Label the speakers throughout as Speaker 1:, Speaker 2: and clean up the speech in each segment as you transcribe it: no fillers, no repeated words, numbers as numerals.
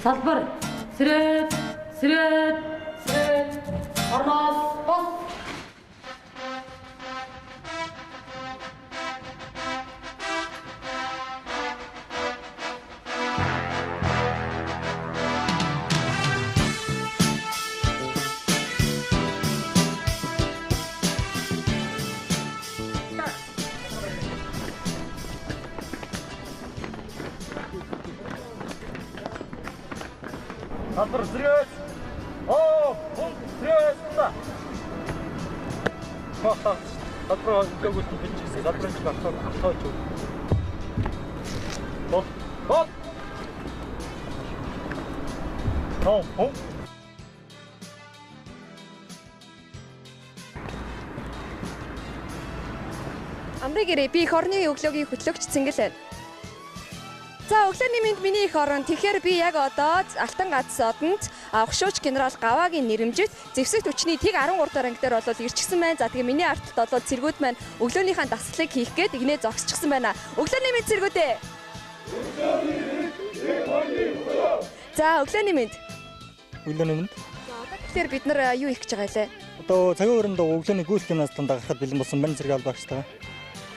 Speaker 1: Салбар сэрээд сэрээд сэрээд орноос бос.
Speaker 2: Салбар сэрээд. Оо, сэрээд та. Хаа. Салбар өгөөгүй бичсэн. Салбар чи багтаа тооч. Бод. Бод. Тоо.
Speaker 3: Амрыг ирээ. Би эх орны өглөөгийн хөтлөгч Цэнгэл байна. За өглөөний мэнд миний эх орон. Тэгэхээр би яг одоо Алтан гац одонд Огшууч генерал Гаваагийн нэрэмжит зэвсэг төчний тэг 13 дахь анги дээр бол ирчихсэн байна. За тэгээ миний арталт бол цэргүүд маань өглөөнийхөө дасгалыг хийх гээд игнэ зогсчихсан байна. Өглөөний мэнд цэргүүдээ. За өглөөний мэнд.
Speaker 2: Өглөөний мэнд.
Speaker 3: За одоо тэгэхээр бид нар юу хийх гэж байгаа лээ?
Speaker 2: Одоо цагийн өрөнд өглөөний гүйлт гимнастиканд гарахад бэлэн болсон байна цэрэг албаагчтайгаа.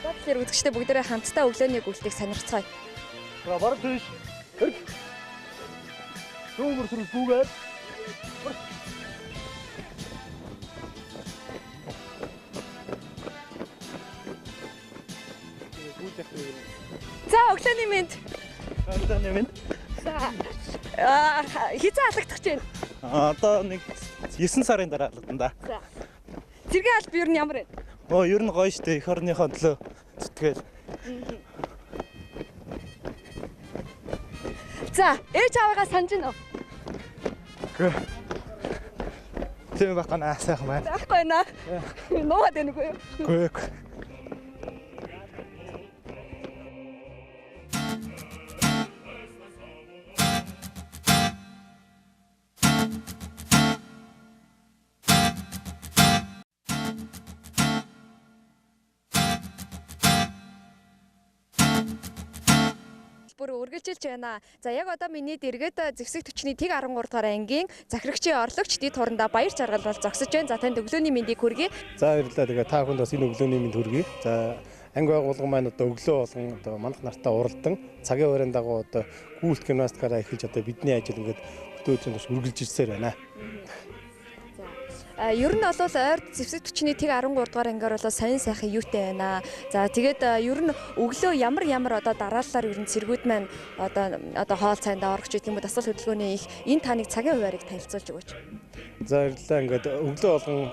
Speaker 3: Одоо тэгэхээр үзэгчдээ бүгдээрээ хамтдаа өглөөний гүйлтийг сонирхцгаая.
Speaker 2: Бараг тийш. Хэрэг. Зүүн бүрсрэл гүгээд.
Speaker 3: За өглөөний мэнд.
Speaker 2: Өглөөний мэнд.
Speaker 3: За. Хизээ алагдах гэж байна.
Speaker 2: Одоо нэг 9 сарын дараа алагдана да.
Speaker 3: За. Цэргийн алба ер нь ямар вэ?
Speaker 2: Оо, ер нь гоё штэ. Эх орныхоо төлөө зүтгээл.
Speaker 3: За, ээж аавыгаа санаж гинөө.
Speaker 2: Үгүй. Тийм байхгүй наа, сайхан байна.
Speaker 3: Байхгүй наа. Нуугаад байна үгүй юу?
Speaker 2: Үгүй ээ.
Speaker 3: Бүр үргэлжилж байна. За яг одоо миний дэргэд зэвсэг төчний тэг 13 дугаар ангийн захирагчийн орлогч дид хурандаа баяр жаргал бол зогсож байна. За танд өглөөний мэндийг хүргэе.
Speaker 4: За баярлалаа. Тэгээ та бүхэнд бас энэ өглөөний мэнд хүргэе. За анги байгууллага маань одоо өглөө болгон одоо манах нартаа уралдан цагийн хуурайн дагуу одоо гүйлт гимнастикаараа эхэлж одоо бидний ажил ингээд өдөө өдрийн турш үргэлжилсээр байна.
Speaker 3: Ер нь бол ойрд зэвсэг төчний тэг 13 дугаар ангиар бол сайн сайхан юутай байна. За тэгээд ер нь өглөө ямар ямар одоо дарааллаар ер нь цэргүүд маань одоо хоол цайндаа орох ч гэх юм уу дасгал хөдөлгөөний их энэ таныг цагийн хуваарийг танилцуулж өгөөч.
Speaker 4: За баярлалаа. Ингээд өглөө болгон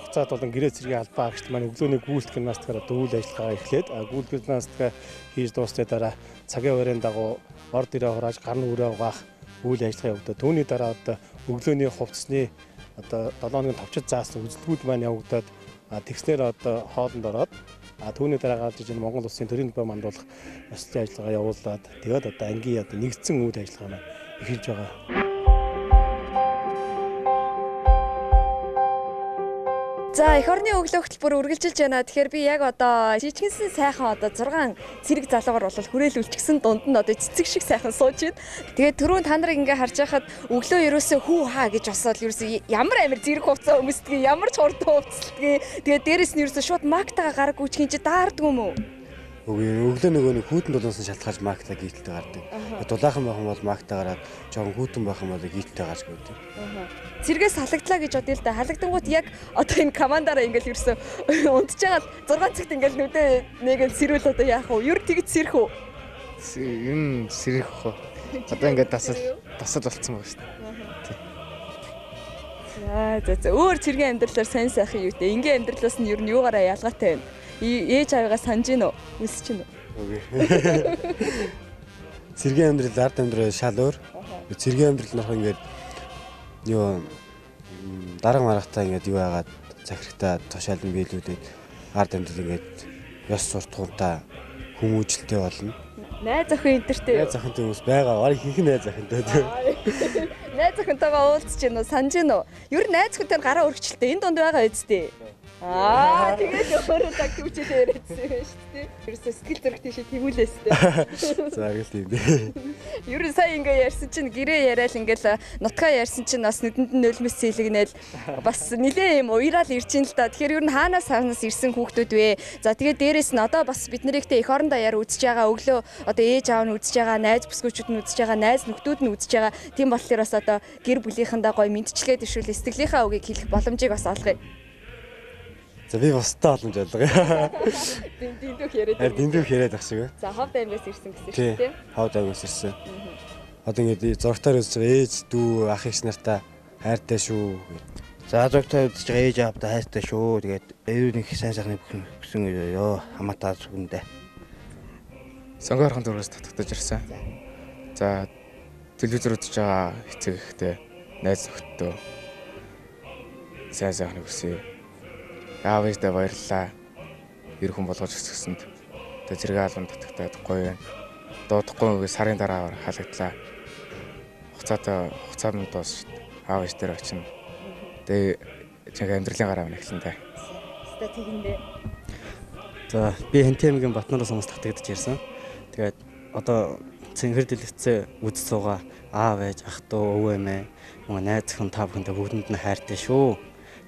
Speaker 4: хугацаад болон гэрээ цэргийн албан агчид маань өглөөний гүйлт гимнастикаар одоо үйл ажиллагаа эхлээд гүйлт гимнастика хийж дууссаны дараа цагийн хуваарийн дагуу ор дээрээ хурааж гарны үрээ угаах үйл ажиллагаа явагдаад түүний дараа одоо өглөөний хувцсны одоо 7 хоногийн товчид заасан үзэлгүүд маань явагдаад тэгснээр одоо хоолнд ороод түүний дараа гарч иж Монгол улсын төрийн бом андуулах ёслолын ажиллагаа явуулаад тэгээд одоо ангийн одоо нэгдсэн үйл ажиллагаа маань эхэлж байгаа.
Speaker 3: За эх орны өглөө хөтөлбөр үргэлжилж байна. Тэгэхээр би яг одоо жижигэнсэн сайхан одоо 6 цэрэг залуугаар бол хүрээлүүлчихсэн дунд нь одоо цэцэг шиг сайхан сууж байна. Тэгээд түрүүн та нарыг ингээ харж байхад өглөө ерөөсөө хүү хаа гэж босоод ерөөсөө ямар амир зэрэг хувцас өмсдгийг, ямар ч хурдан хувцасдгийг. Тэгээд дээрэс нь ерөөсөө шууд мактагаа гараг гүчгийн чи даардаг юм уу?
Speaker 5: Үгүй өглөө нөгөө нэг хүүтэн дулаансан шалтгаалж макта гítэлтэй гардаг. Дулаахан байх юм бол макта гараад жоохон хүүтэн байх юм бол гítэлтэй гарч өгдөг.
Speaker 3: Цэргээс халагдлаа гэж бодъё л да. Халагдангууд яг одоо энэ командаараа ингээл ерөөсөө унтж байгаа 6 цагт ингээл нүдэ нэгэл сэрүүл одоо яах вэ? Ер тэгж сэрэх үү?
Speaker 6: Ер нь сэрэх хөө. Одоо ингээд дасал болцсон байгаа шүү дээ.
Speaker 3: За за өөр цэргийн амьдралаар сайн сайхан юу те. Ингийн амьдралаас нь ер нь юугаараа ялгаатай вэ? Ээж аваагаа санаж гин үү? Үсэж гин үү?
Speaker 5: Үгүй. Цэргийн амьдрал ард амьдрал шал өөр. Цэргийн амьдрал нөх ингээд юу дарга маргатай ингээд юу яагаад захирагтаа тушаалан биелүүлээд ард амьдрал ингээд ёс суртахуунтай хүмүүжлтэй болно.
Speaker 3: Найз охин энтертэй.
Speaker 5: Найз охинтой хүмүүс байгаа. Бараг ихэнх найз охинтой.
Speaker 3: Найз охинтойгоо уулзч гин үү? Санаж гин үү? Ер нь найз охинтой гараа өргөчлөлтэй. Энэ дунд байгаа үсттэй. Аа, тэгээд өөрөө цаг төвчөлөө яриадсан юм шүү дээ. Ерөөсөө сэтгэл зүрх тийшээ тэмүүлээс дээ.
Speaker 5: За гэл тийм дээ.
Speaker 3: Ер нь сая ингээ ярьсан чинь гэрээ яриад ингээл нутгаа ярьсан чинь бас нүдэнд нь нулимс зэлгэнэл бас нилээ юм уяраал ирж ин л да. Тэгэхээр ер нь хаанаас хаанаас ирсэн хүүхдүүд вэ? За тэгээд дээрэс нь одоо бас бид нарыгтэй эх орон даяар үзэж байгаа өглөө одоо ээж аав нь үзэж байгаа, найз бүсгүйчүүд нь үзэж байгаа, найз нөхдүүд нь үзэж байгаа. Тийм болохоор бас одоо гэр бүлийнхэндээ гоё мэдчилгээ дэвшүүл сэтгэлийнхаа үгийг хэлэх боломжийг бас олгоё.
Speaker 5: За би бусдаа боломж олгоё.
Speaker 3: Дэндүүх яриад.
Speaker 5: Харин дэндүүх яриад ах шиг.
Speaker 3: За Ховд аймгаас ирсэн гэсэн шүү дээ.
Speaker 5: Ховд аймгаас ирсэн. Одоо ингээд зурагтаар үзэж байгаа ээж дүү ах эгч нартаа хайртай шүү.
Speaker 7: За зурагтаар үзэж байгаа ээж аавдаа хайртай шүү. Тэгээд эрүүл их сайн сайхныг бүхэн ёо хамаатаа зүгэндээ.
Speaker 6: Сонгорхон дөрвөөс татагдаж ирсэн. За телевизээр үзэж байгаа эцэг эхтэй найз нөхдөдөө сайн сайхныг хүсье. Аав ээждээ баярлалаа. Эр хүн болгож өсгсөнд. Тэгээ зэрэг албан татагтаад гоё байна. Дуудахгүй сарын дараа халагдлаа. Хугацаатай хугацаа минь дуус. Аав ээж дээр очино. Тэгээ чанга амьдралын гараа минь эхлэн дээ.
Speaker 3: Өстой тэгэндээ.
Speaker 8: За би Хэнтэмгийн Батнараас хүмүүс татагдаж ирсэн. Тэгээд одоо цэнхэр дэлгэцээ үзэж суугаа аав ээж ах トゥ өвөө эмээ мөн найз охин та бүхэндээ бүгдэнд нь хайртай шүү.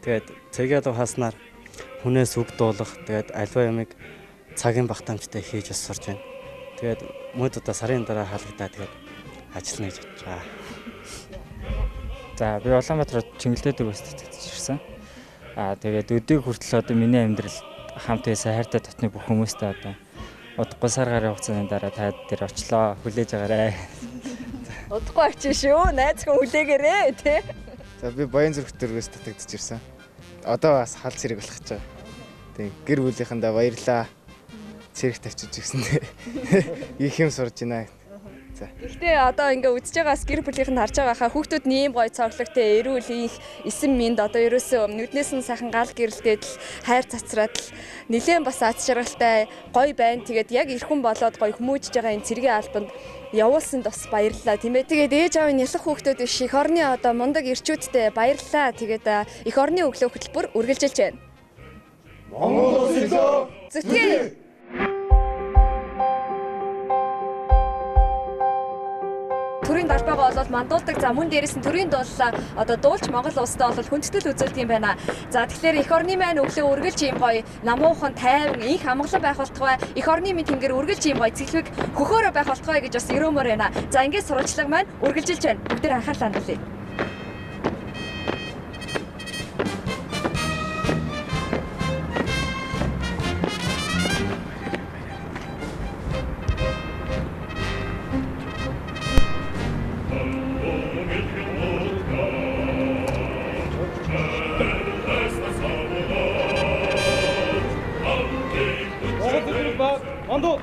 Speaker 8: Тэгээд цэгээд хааснаар хүнээс үг дуулах тэгээд альва ямыг цагийн багтаамжтай хийж бас сурч байна. Тэгээд мөд удаа сарын дараа хаалгадаа тэгээд ажиллана гэж бодож байгаа.
Speaker 9: За би Улаанбаатар Чингэлтэй дөрвөөс татагдаж ирсэн. Аа тэгээд өдийг хүртэл одоо миний амьдрал хамт байсан хайртай дотны бүх хүмүүстэй одоо удахгүй сар гарын хугацааны дараа та дээр очлоо. Хүлээж агаарай.
Speaker 3: Удахгүй очив шүү. Найз хүн хүлээгээрэй тий.
Speaker 6: За би Баян зүрх дөрвөөс татагдаж ирсэн. Одоо бас хал цэрэг болох гэж байгаа. Тийм гэр бүлийнхэндээ баярлаа. Цэрэг тавьчих гэсэндээ их юм сурж байна. За.
Speaker 3: Гэхдээ одоо ингээ үзэж байгаас гэр бүлийнх нь харж байгаа хаа хүүхдүүд нь ийм гоё цоглогтой эрүүл их эсэн минд одоо ерөөсөө нүднээс нь сайхан гал гэрэлтээд л хайр цацраад л нэлээд бас аз жаргалтай гоё байна. Тэгээд яг ирхэн болоод гоё хүмүүжж байгаа энэ цэргийн албанд явуулсанд бас баярлалаа тийм ээ. Тэгээд ээж аавын нялх хүүхдүүд биш эх орны одоо мундаг эрчүүдтэй баярлалаа. Тэгээд эх орны өглөө хөтөлбөр үргэлжилж байна.
Speaker 10: Монгол улс өглөө
Speaker 3: зүтгэе. Төрийн далбайгаа бол мандуулдаг. За мөн дээрээс нь төрийн дууллаа одоо дуулж Монгол улстай бол хүндэтгэл үзүүлдэг юм байна. За тэгэхээр эх орны маань өглөө үргэлж ийм гоё намуухан тайван инх амгалан байх болтугай. Эх орны минь тэнгэр үргэлж ийм гоё цэглэг хөхөөрөө байх болтугай гэж бас өрөөмөр байна. За ингээд сурвалжлага маань үргэлжилж байна. Бүгдээр анхаарлаа хандуулъя.
Speaker 2: Монгол.